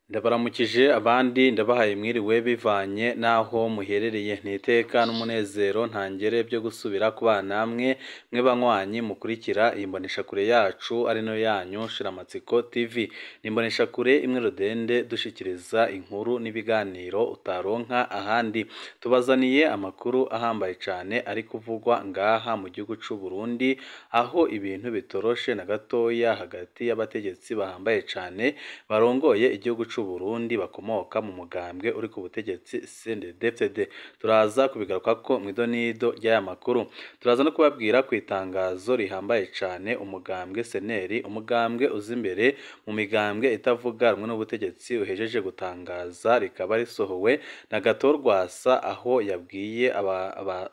Ndabaramukije abandi ndabahaye mwiriwe bivanye n'aho muherereye, ni iteka n'umunezero ntangere byo gusubira kubana namwe mwe banywanyi mukurikira iyi mboneshakure yacu ari nayo yanyu Shiramatsiko TV. Ni imboneshakure imwe rudende dushikiriza inkuru n'ibiganiro utaronka ahandi. Tubazaniye amakuru ahambaye cane ari kuvugwa ngaha mu gihugu c'u Burundi, aho ibintu bitoroshe na gatoya hagati y'abategetsi bahambaye cane barongoye igihugu c'u Burundi bakomoka mu mugambwe uri ku butegetsi CNDD-FDD. Turaza kubigarukako mw'idonido ry'aya makuru. Turaza no kubabwira ku itangazo rihambaye cane umugambwe SNL, umugambwe uza imbere mu migambwe itavuga rumwe n'ubutegetsi uhejeje gutangaza, rikaba risohowe na Gatorwasa, aho yabwiye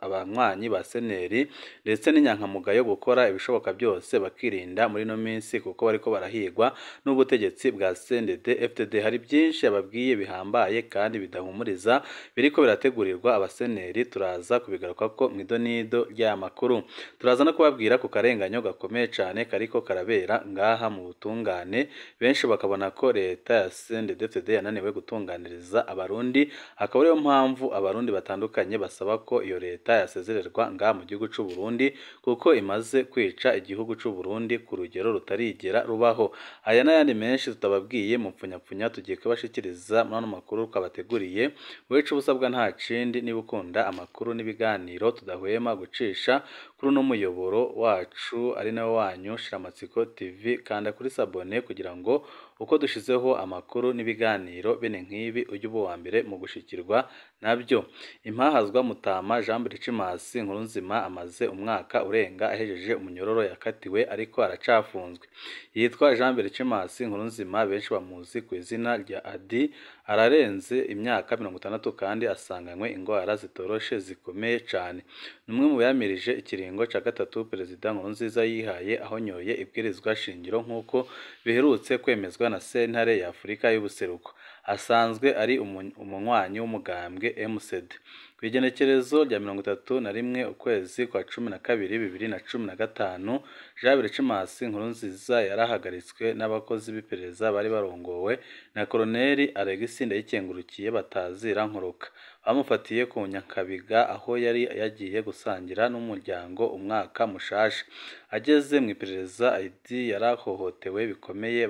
abanywanyi ba SNL ndetse n'inyankamugayo gukora ibishoboka byose bakirinda muri ino minsi kuko bariko barahigwa n'ubutegetsi bwa CNDD-FDD. Hari byinshi yababwiye bihambaye kandi bidahumuriza biriko birategurirwa abaseneri, turaza kubigarukako mw'idonido ry'aya makuru. Turaza no kubabwira ku karenganyo gakomeye cane kariko karabera ngaha mu butungane, benshi bakabona ko leta ya CNDD-FDD yananiwe gutunganiriza abarundi, akaba ariyo mpamvu abarundi batandukanye basaba ko iyo leta yasezererwa ngaha mu gihugu c'u Burundi kuko imaze kwica igihugu c'u Burundi ku rugero rutarigera rubaho. Aya n'ayandi menshi tutababwiye mu mpfunyapfunya tugiye kubashikiriza muri ano makuru twabateguriye. Wewe ubusabwa nta kindi, niba ukunda amakuru n'ibiganiro tudahwema gucisha kuri uno muyoboro wacu ari nawo wanyu Shiramatsiko TV, kanda kuri sabone kugira ngo uko dushizeho amakuru n'ibiganiro bene nk'ibi ujye uba uwa mbere mu gushikirwa nabyo. Impahazwa Mutama Jean Berchmas Nkurunzima amaze umwaka urenga ahejeje umunyororo yakatiwe ariko aracafunzwe. Yitwa Jean Berchmas Nkurunzima, benshi bamuzi ku izina rya Adi, ararenze imyaka 60 kandi asanganywe ingwara zitoroshe zikomeye cane. Ni umwe mu bayamirije ikiringo ca gatatu Perezida Nkurunziza yihaye ahonyoye ibwirizwa shingiro nk'uko biherutse kwemezwa na Sentare ya Afurika y'Ubuseruko. Asanzwe ari umunywanyi w'umugambwe MCD. Kw'igenekerezo rya 31 ukwezi kwa 12 2015, Jean Berchmas Nkurunziza yarahagaritswe n'abakozi b'iperereza bari barongowe na Koloneli Alexis Ndayikengurukiye batazira Nkoroka. Bamufatiye ku Nyakabiga aho yari yagiye gusangira n'umuryango umwaka mushasha. Ageze mu iperereza ID yarahohotewe bikomeye,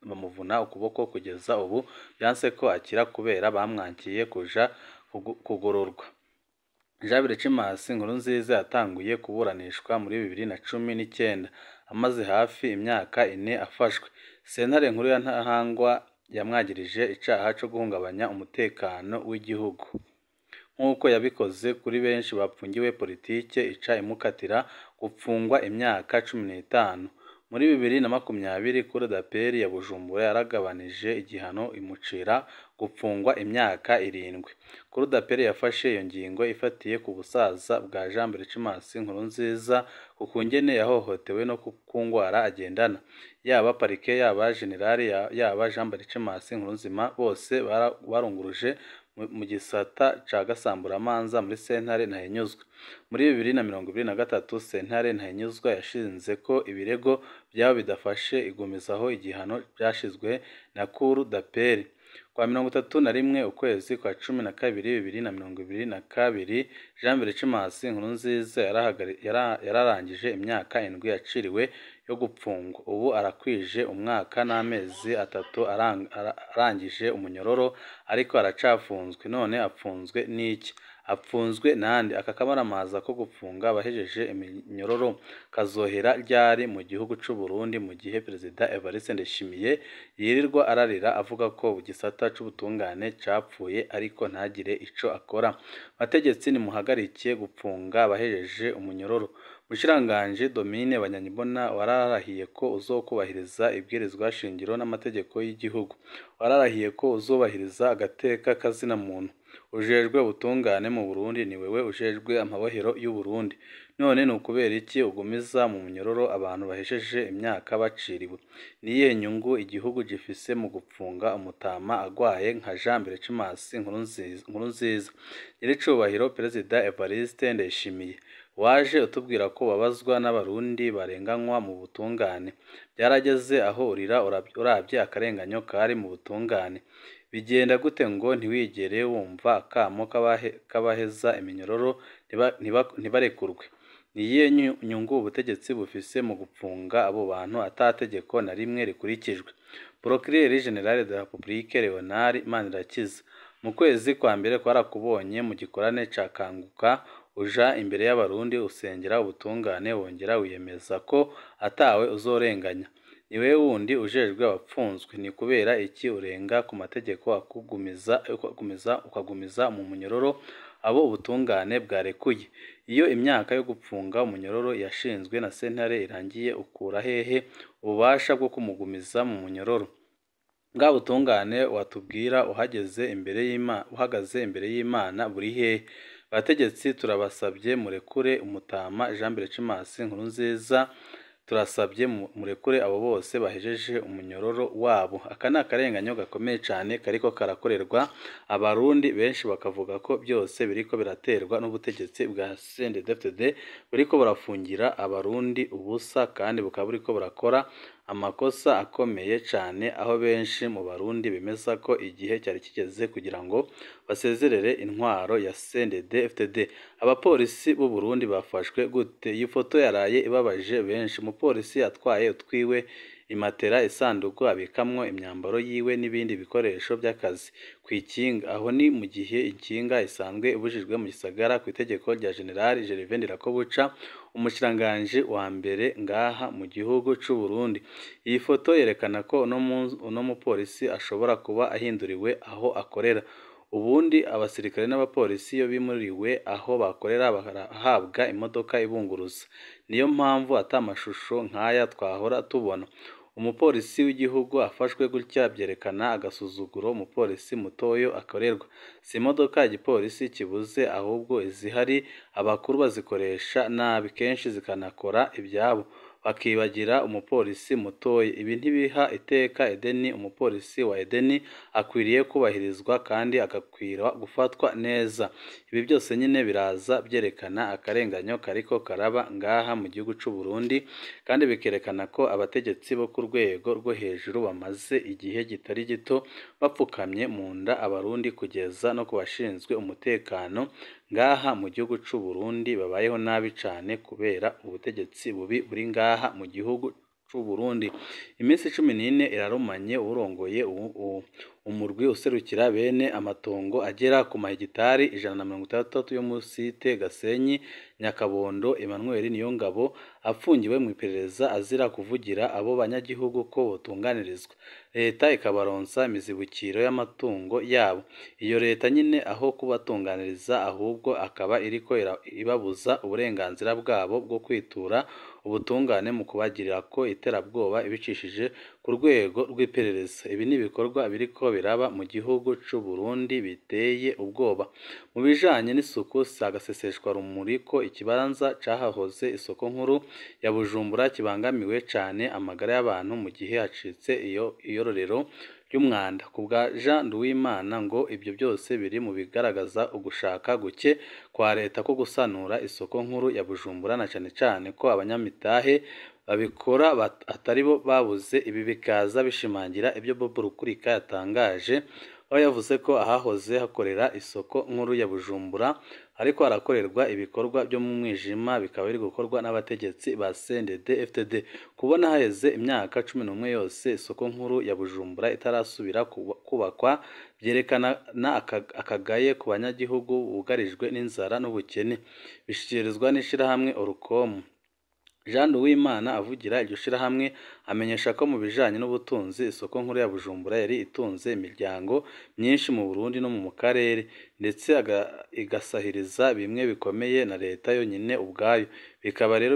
bamuvuna ukuboko kugeza ubu byanse ko akira kubera bamwankiye kuja kugororwa. Jean Berchmas Nkurunziza yatanguye kuburanishwa muri 2019, amaze hafi imyaka 4 afashwe. Sentare nkuru ya Ntahangwa yamwagirije icaha co guhungabanya umutekano w'igihugu nk'uko yabikoze kuri benshi bapfungiwe politike, ica imukatira gupfungwa imyaka 15. Muri 2020 Cour d'appel ya Bujumbura yaragabanije igihano imucira gupfungwa imyaka 7. Cour d'appel yafashe iyo ngingo ifatiye ku busaza bwa Jean Berchmas Nkurunziza, ku kungene yahohotewe no ku ngwara agendana. Yaba parike, yaba generali, yaba Jean Berchmas Nkurunzima bose barunguruje mu gisata ca gasamburamanza muri sentare Ntahinyuzwa. Muri 2023 sentare Ntahinyuzwa yashinze ko ibirego byabo bidafashe, igumizaho igihano byashizwe na Cour d'appel. Kwa 31 ukwezi kwa 12 2022, Jean Berchmas Nkurunziza yararangije imyaka 7 yaciriwe yo gupfungwa. Ubu arakwije umwaka n'amezi 3 arangije umunyororo ariko aracafunzwe. None apfunzwe n'iki? Apfunzwe nande? Aka kamaramaza ko gupfunga abahejeje iminyororo kazohera ryari mu gihugu c'u Burundi, mu gihe Perezida Evariste Ndayishimiye yirirwa ararira avuga ko igisata c'ubutungane capfuye ariko ntagire ico akora? Bategetsi nimuhagarike gupfunga abahejeje umunyororo. Mushikiranganji Domine Banyankimbona, wararahiye ko uzokubahiriza ibwirizwa shingiro n'amategeko y'igihugu. Wararahiye ko uzubahiriza agateka kazina muntu. Ujejwe ubutungane mu Burundi, ni wewe ujejwe amabohero y'u Burundi. None ni ukubera iki ugumiza mu munyororo abantu bahejeje imyaka baciriwe? Ni iyihe nyungu igihugu gifise mu gupfunga umutama agwaye nka Jean Berchmas Nkurunziza? Nyiricubahiro Perezida Evariste Ndayishimiye, Waje utubwira ko ubabazwa n'abarundi barenganywa mu butungane. Byarageze aho urira urabye akarenganyo kari mu butungane. Bigenda gute ngo ntiwigere wumva akamo k'abaheza iminyororo ntibarekurwe? Ni iyihe nyungu ubutegetsi bufise mu gupfunga abo bantu ata tegeko na rimwe rikurikijwe? Procureur General de la République Leonard Manirakiza, mu kwezi kwa mbere twarakubonye mu gikorane ca Kanguka, uja imbere y'abarundi usengera ubutungane, wongera wiyemeza ko atawe uzorenganya. Ni wewe wundi ujejwe abapfunzwe, ni kubera iki urenga ku mategeko ukagumiza mu munyororo abo ubutungane bwarekuye? Iyo imyaka yo gupfunga umunyororo yashinzwe na sentare irangiye, ukura hehe ububasha bwo kumugumiza mu munyororo? Bwa butungane watubwira uhagaze imbere y'Imana buri hehe? Bategetsi turabasabye murekure umutama Jean Berchmas Nkurunziza, turasabye murekure abo bose bahejeje umunyororo wabo. Aka ni akarenganyo gakomeye cyane kariko karakorerwa abarundi benshi, bakavuga ko byose biriko biraterwa n'ubutegetsi bwa CNDD-FDD buriko burafungira abarundi ubusa, kandi bukaba buriko burakora amakosa akomeye cyane, aho benshi mu barundi bemeza ko igihe cyari kigeze kugira ngo basezerere intwaro ya CNDD-FDD. Abapolisi b'u Burundi bafashwe gute? Iyi foto yaraye ibabaje benshi. Umupolisi atwaye utwiwe imatera, isanduku abikamwo imyambaro yiwe n'ibindi bikoresho by'akazi kw'ikinga. Aho ni mu gihe ikinga isanzwe ibujijwe mu gisagara ku itegeko rya General Gervais Ndirakobuca, umushikiranganji wa mbere ngaha mu gihugu c'u Burundi. Iyi foto yerekana ko uno mupolisi ashobora kuba ahinduriwe aho akorera. Ubundi abasirikare n'abapolisi iyo bimuriwe aho bakorera barahabwa imodoka ibunguruza. Niyo mpamvu ata mashusho nk'aya twahora tubona. Umupolisi w'igihugu afashwe gutya byerekana agasuzuguro umupolisi mutoyo akorerwa. Si imodoka igipolisi kibuze, ahubwo izihari abakuru bazikoresha nabi, kenshi zikanakora ibyabo, bakibagira umupolisi mutoya. Ibi ntibiha iteka Edeni. Umupolisi wa Edeni akwiriye kubahirizwa kandi agakwira gufatwa neza. Ibi byose nyine biraza byerekana akarenganyo kariko karaba ngaha mu gihugu c'u Burundi, kandi bikerekana ko abategetsi bo ku rwego rwo hejuru bamaze igihe kitari gito bapfukamye mu nda abarundi, kugeza no ku bashinzwe umutekano ngaha mu gihugu c'u Burundi babayeho nabi cane kubera ubutegetsi bubi buri ngaha mu gihugu c'u Burundi. Iminsi 14 irarumanye urongoye umurwi userukira bene amatongo agera ku mahegitari 160 yo mu site Gasenyi Nyakabondo, Emmanuel Niyongabo afungiwe mu iperereza azira kuvugira abo banyagihugu ko botunganirizwa, leta ikabaronsa imizibukiro y'amatungo yabo. Iyo leta nyine aho kubatunganiriza ahubwo akaba iriko ibabuza uburenganzira bwabo bwo kwitura ubutungane mu kubagirira ko iterabwoba ibicishije ku rwego rw'iperereza. Ibi ni ibikorwa biriko biraba mu gihugu c'u Burundi biteye ubwoba. Mu bijanye n'isuku, si agaseseshwa rumuri ko ikibanza cahahoze isoko nkuru ya Bujumbura kibangamiwe cane amagara y'abantu mu gihe hacitse iyororero ry'umwanda. Ku bwa Jean Nduwimana ngo ibyo byose biri mu bigaragaza ugushaka guke kwa leta ko gusanura isoko nkuru ya Bujumbura, na cane cane ko abanyamitahe babikora atari bo babuze. Ibi bikaza bishimangira ibyo Bob Rugurika yatangaje, aho yavuze ko ahahoze hakorera isoko nkuru ya Bujumbura ariko harakorerwa ibikorwa byo mu mwijima, bikaba biri gukorwa n'abategetsi ba CNDD-FDD. Kubona haheze imyaka 11 yose isoko nkuru ya Bujumbura itarasubira kubakwa byerekana akagaye ku banyagihugu bugarijwe n'inzara n'ubukene, bishyikirizwa n'ishirahamwe Orucom. Jean Nduwimana avugira iryo shirahamwe amenyesha ko mu bijanye n'ubutunzi isoko nkuru ya Bujumbura yari itunze imiryango myinshi mu Burundi no mu karere, ndetse igasahiriza bimwe bikomeye na leta yonyine ubwayo. Bikaba rero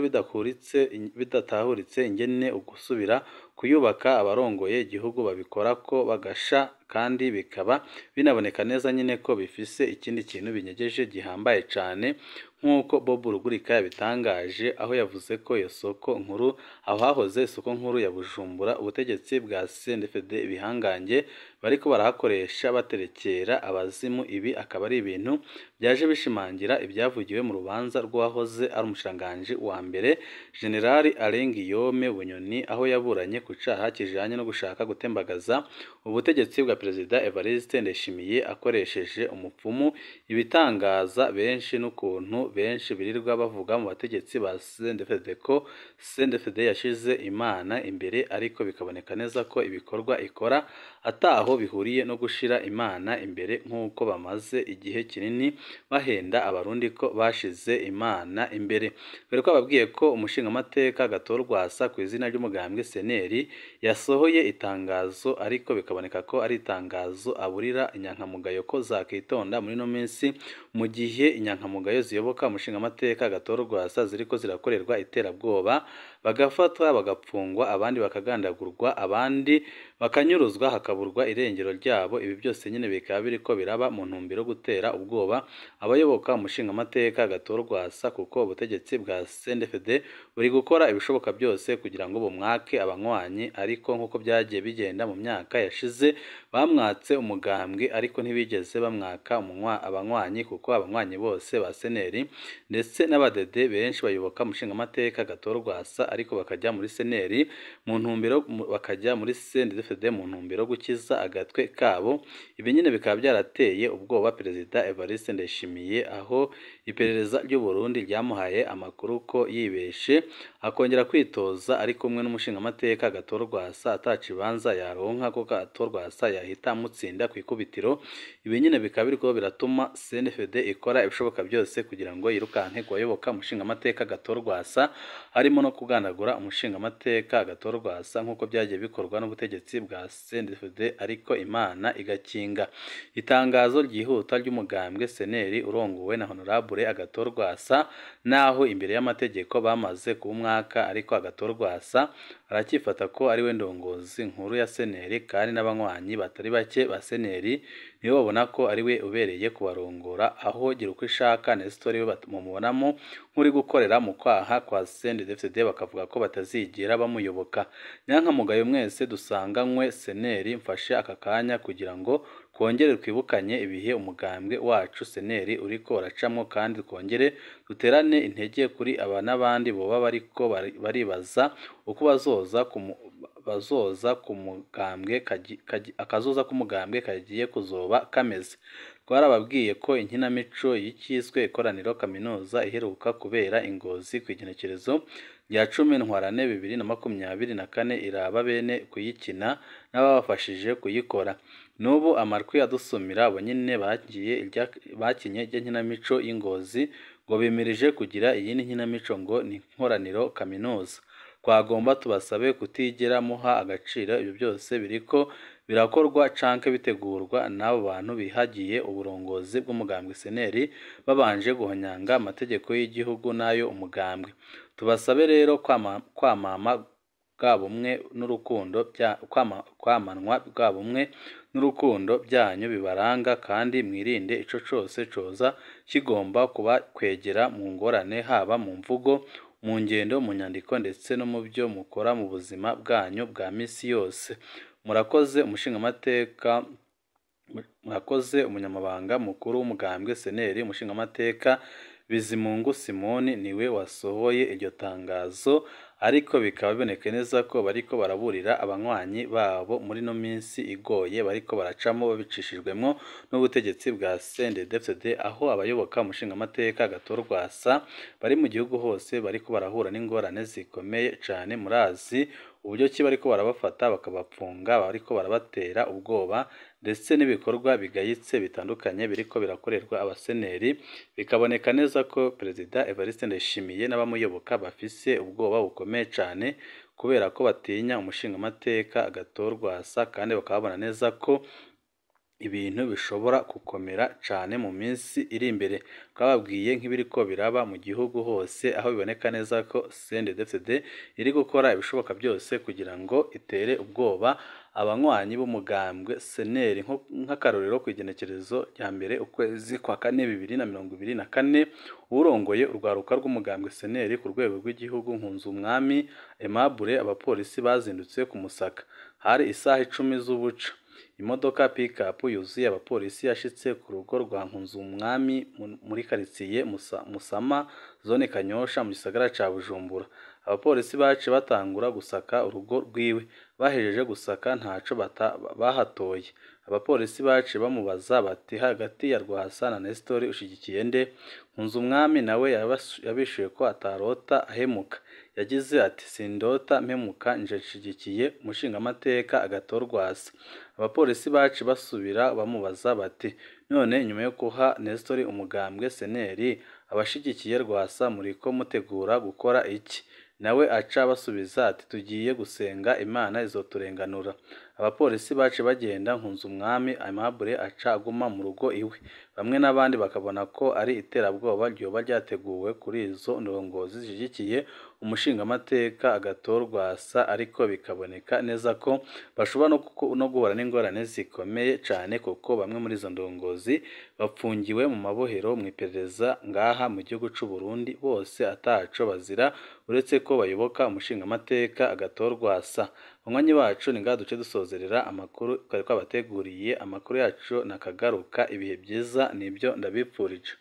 bidatahuritse ingene ugusubira kuyubaka abarongoye igihugu babikora ko bagasha, kandi bikaba binaboneka neza nyine ko bifise ikindi kintu binyegeje gihambaye cane, nk'uko Bob Rugurika yabitangaje, aho yavuze ko iyo soko nkuru, aho hahoze isoko nkuru ya Bujumbura, ubutegetsi bwa CNDD-FDD ibihangange bariko barahakoresha baterekera abazimu. Ibi akaba ari ibintu byaje bishimangira ibyavugiwe mu rubanza rw'uwahoze ari umushikiranganji wa mbere General Alain Guillaume Bunyoni, aho yaburanye ku caha kijanye no gushaka gutembagaza ubutegetsi bwa Perezida Evariste Ndayishimiye akoresheje umupfumu. Ibitangaza benshi n'ukuntu benshi birirwa bavuga mu bategetsi ba CNDD-FDD ko CNDD-FDD yashize Imana imbere, ariko bikaboneka neza ko ibikorwa ikora ataho bihuriye no gushira Imana imbere, nk'uko bamaze igihe kinini bahenda Abarundi ko bashize Imana imbere. Dore ko bababwiye ko umushingamateka Agathon Rwasa ku izina ry'umugambwe CNL yasohoye itangazo, ariko bikaboneka ko ari itangazo aburira inyankamugayo ko zakitonda muri ino minsi, mu gihe inyankamugayo ziyoboka umushingamateka Agathon Rwasa ziriko zirakorerwa iterabwoba, bagafatwa bagapfungwa, abandi bakagandagurwa, abandi bakanyuruzwa hakaburwa irengero ryabo. Ibi byose nyine bikaba biriko biraba mu ntumbero yo gutera ubwoba abayoboka umushingamateka Agathon Rwasa, kuko ubutegetsi bwa CNDD-FDD buri gukora ibishoboka byose kugira ngo bumwake abanywanyi, ariko nk'uko byagiye bigenda mu myaka yashize bamwatse umugambwe ariko ntibigeze bamwaka abanywanyi, kuko abanywanyi bose ba CNL ndetse n'abadede benshi bayoboka umushingamateka Agathon Rwasa, ariko bakajya muri CNL mu ntumbero, bakajya muri CNDD-FDD mu ntumbero yo gukiza agatwe kabo. Ibi nyine bikaba byarateye ubwoba Perezida Evariste Ndayishimiye, aho iperereza ry'u Burundi ryamuhaye amakuru ko yibeshe akongera kwitoza ari kumwe n'umushingamateka Agathon Rwasa ataca ibanza yaronka, kuko Agathon Rwasa yahita amutsinda ku ikubitiro. Ibi nyine bikaba biriko biratuma CNDD-FDD ikora ibishoboka byose kugira ngo yirukanke ku bayoboka umushingamateka Agathon Rwasa, harimo no kugandagura umushingamateka Agathon Rwasa nk'uko byagiye bikorwa n'ubutegetsi bwa CNDD-FDD, ariko Imana igakinga. Itangazo ryihuta ry'umugambwe CNL urongowe na Honorable Agathon Rwasa, naho imbere y'amategeko bamaze kuwumwaka, ariko Agathon Rwasa aracyifata ko ari we ndongozi nkuru ya CNL, kandi n'abanywanyi batari bake ba CNL nibo babona ko ari we ubereye kubarongora, aho Girukwishaka Nestor we bamubonamo nk'uri gukorera mu kwaha kwa CNDD-FDD, bakavuga ko batazigira bamuyoboka. Nyankamugayo mwese dusanganywe CNL, mfashe aka kanya kugira ngo twongere twibukanye ibihe umugambwe wacu CNL uriko uracamwo, kandi twongere duterane intege kuri aba n'abandi boba bariko baribaza uko bazoza ku mugambwe akazoza k'umugambwe kagiye kuzoba kameze. Twarababwiye ko inkinamico y'ikiswe ikoraniro kaminuza iheruka kubera i Ngozi ku igenekerezo rya 10 Ntwarante 2024 iraba bene kuyikina n'ababafashije kuyikora. N'ubu amarwi adusumira abo nyine bakinye irya nkinamico y'i Ngozi ngo bimirije kugira iyindi nkinamico ngo ni inkoraniro kaminuza. Twagomba tubasabe kutigera muha agaciro ibyo byose biriko birakorwa canke bitegurwa n'abo bantu bihagiye uburongozi bw'umugambwe CNL babanje guhonyanga amategeko y'igihugu n'ayo umugambwe. Tubasabe rero kwamama bwa bumwe n'urukundo kwamanwa bwa bumwe n'urukundo byanyu bibaranga, kandi mwirinde ico cose coza kigomba kubakwegera mu ngorane, haba mu mvugo, mu ngendo, mu nyandiko ndetse no mu byo mukora mu buzima bwanyu bwa misi yose. Murakoze. Umushingamateka, murakoze umunyamabanga mukuru w'umugambwe CNL, umushingamateka Bizimungu Simoni niwe wasohoye iryo tangazo, ariko bikaba biboneka neza ko bariko baraburira abanywanyi babo muri no minsi igoye bariko baracamo babicishijwemwo n'ubutegetsi bwa CNDD-FDD, aho abayoboka umushingamateka Agathon Rwasa bari mu gihugu hose bariko barahura n'ingorane zikomeye cane. Murazi uburyo ki bariko barabafata bakabapfunga, bariko barabatera ubwoba, ndetse n'ibikorwa bigayitse bitandukanye biriko birakorerwa abaseneri. Bikaboneka neza ko Perezida Evariste Ndayishimiye n'abamuyoboka bafise ubwoba bukomeye cane, kubera ko batinya umushingamateka Agathon Rwasa, kandi bakababona neza ko ibintu bishobora gukomera cane mu minsi iri imbere. Twababwiye nk'ibiriko biraba mu gihugu hose, aho biboneka neza ko CNDD-FDD iri gukora ibishoboka byose kugira ngo itere ubwoba abanywanyi b'umugambwe CNL. Nk'akarorero, ku igenekerezo rya 1 ukwezi kwa 4 2024, urongoye urwaruka rw'umugambwe CNL ku rwego rw'igihugu Nkunzumwami Aimable, abapolisi bazindutse kumusaka. Hari isaha 10 z'ubuca. Imodoka pick-up yuzuye abapolisi yashitse ku rugo rwa Nkunzumwami muri karitsiye Musama, zone Kanyosha, mu gisagara ca Bujumbura. Abapolisi baciye batangura gusaka urugo rwiwe. Bahejeje gusaka ntaco bahatoye. Abapolisi baciye bamubaza bati: "Hagati ya Rwasa na Nestor ushigikiye nde?" Nkunzumwami nawe yabishuye ko atarota ahemuka. Yagize ati: "Sindota mpemuka, nje nshigikiye umushingamateka Agathon Rwasa." Abapolisi baciye basubira bamubaza bati: "None nyuma yo guha Nestor umugambwe seneri, abashigikiye Rwasa muriko mutegura gukora iki?" Nawe aca basubiza ati: "Tugiye gusenga, Imana izoturenganura." Abapolisi baciye bagenda, Nkunzumwami Aimable aca aguma mu rugo iwe. Bamwe n'abandi bakabona ko ari iterabwoba ryoba ryateguwe kuri izo ndongozi zishigikiye umushingamateka Agathon Rwasa, ariko bikaboneka neza ko bashobora no guhura n'ingorane zikomeye cane, kuko bamwe muri izo ndongozi bapfungiwe mu mabohero mw'iperereza ngaha mu gihugu c'u Burundi, bose ataco bazira uretse ko bayoboka umushingamateka Agathon Rwasa. Banywanyi bacu, ni ngaha duce dusozerera amakuru twari twabateguriye. Amakuru yacu nakagaruka. Ibihe byiza nibyo ndabipfurije.